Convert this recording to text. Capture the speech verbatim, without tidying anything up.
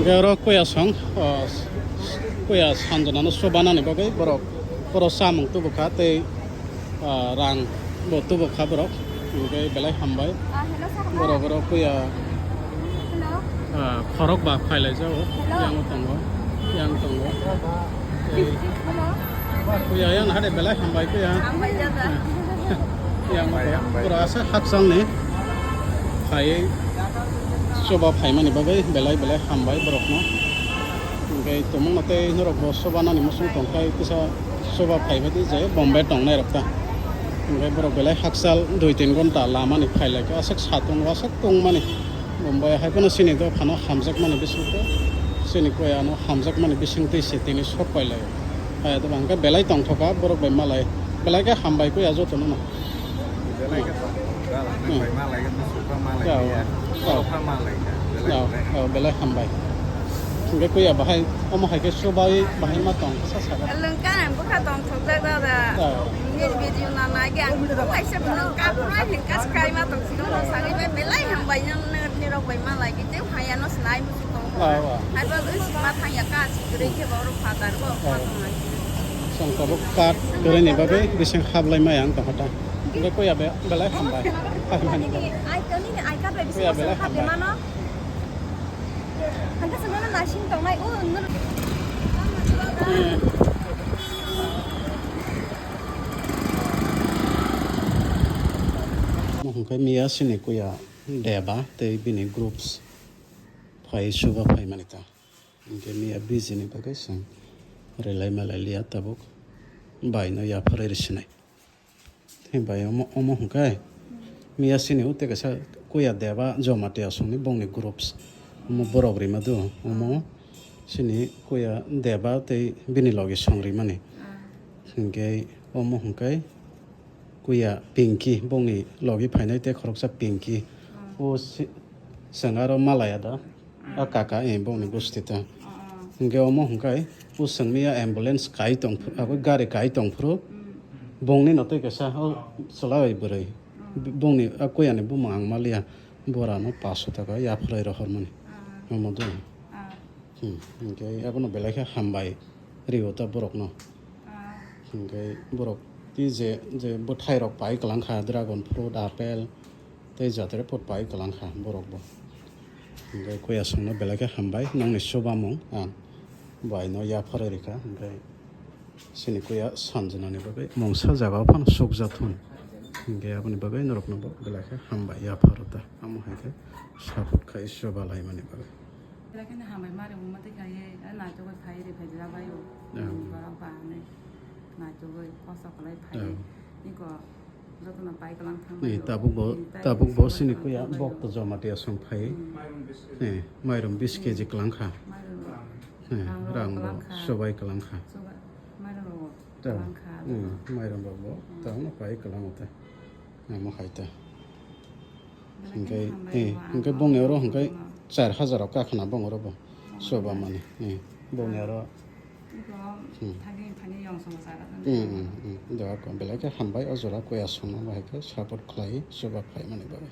Hwnkhe oro kuya song, o, kuya sanjwnano chubanani bagwi borok oro chamung tubukha tei, o, rang bo tubukha borok. Hwnkhe belai hambai. Ah, hello, sir. Borok oro kuya, hello, ah, khorok ba phailaijago. Hello. Yang tongo, yang tongo. Tei hello. Kuya yang hade belai hambai kuya. Hambai jada. Yang tongo. Borok aswk hakchangni phaiwi chuba phaimani bagwi belai belai hambai borokno. Hwnkhe tumungno tei norokbo chubanani muchung tongkhai kisa chuba phaibaidi je Bombay tongnairok ta. Hwnkhe borok belai hakchal dui tin ghonta lamani phailaikha, aswk satung aswk tongmani. Bombay hai phano chini dophano hamjakmani bisingtwi, chini kuyano hamjakmani bisingtwi se tini sok pailai. Hai to hwnkhe belai tongthokha borok bai malai. Belai khe hambai kuya jotono no. Belai khe tongthokha, hmm, bai malai khe, muchungkha malai khe, ya, oh, belai hambai. Hwnkhe kuya bahai, omo hai khe chubai bahai ma tong, sa saga. Lwngkha ang bwkha tongthokjak dada. Oh. Nini video nanai khe ang bwkha kaisa bwkha kaphra hwnkha swkang ma tong sino no sagwi bai belai hambai nang nirok bai malai khe tei hayano sinai muchung tong. Oh, oh. Hai bagwi sima thangya ka si kwrwi khe borok phatar bo, oh, phatar nai. Song tabuk kat kwrwini bagwi bising hablai maya ang tongkha ta. Hwnkhe kuya be-, belai hambai. Nini ai, nini ai card bai bising kuya belai hambai. Mano. Hwnkhe chwngno naising tongnai, o, nor- Hwnkhe miya sini kuya Deba tei bini groups phai chuba phaimani ta. Hwnkhe miya busy ni bagwi chwng rwlai malai liya tabuk. Bai no yapharwi rw sinai. Tei bai omo, omo hwnkhe miya sini o tei kaisa kuya Deba Jamatia songni bongni groups. Omo borok rima do. Omo sini kuya Deba tei bini logi song rimani. Hwnkhe omo hwnkhe kuya Pinky bongni logi phainai tei khoroksa Pinky. O si-, chwng aro malaya da. A kaka, eh, bongni gusti ta. Hwnkhe omo hwnkhe o chwngmiya ambulance kai tong phuru, abo gari kai tong phuru. Bongni no tei kaisa o chwla bai bwrwi. Bongni a kuyani bumung ang maliya. Borano paso taka yapharwi rohormani. Omo do. Hmm, hwnkhe abono belai khe hambai rio ta borokno. Hwnkhe borok tei je, je bwthairok pai kwlangkha, dragon fruit, apple, tei jatere pot pai kwlangkha borokbo. Hwnkhe kuya songno belai khe hambai, nongni chubamung ang bai no yapharwi rikha, hwnkhe chini kuya sanjwnani bagwi mungsa jagao phano sukjathun. Hwnkhe aboni bagwi norokno bo belai khe hambai yapharo ta, amo hai khe support khai chuba laimani bagwi. Belai kheno hambai mari wngma tei khai, naitugwi phai rw phai jagwi o. Borok ba hinwi naitugwi kosto khlai phai. Iko jotono pai kwlang thang. Ni tabuk bo, tabuk bo sini kuya bok to Jamatia song phai. Ni mairum bis kg kwlang kha. Ni rang bo sobai kwlang kha. Mairum rok kwlang kha. Mairum rok bo tamo pai kwlang o te. Amo hai te. Hingke, eh, hingke bongni oro hingke char hajar rok kakhna bong oro bo. Soba mani, eh, bongni oro. Hmm. Hmm, hmm, hmm. Doa ko belai khe hambai o jora kuya songno bahai khe support khlai soba phaimani bagwi.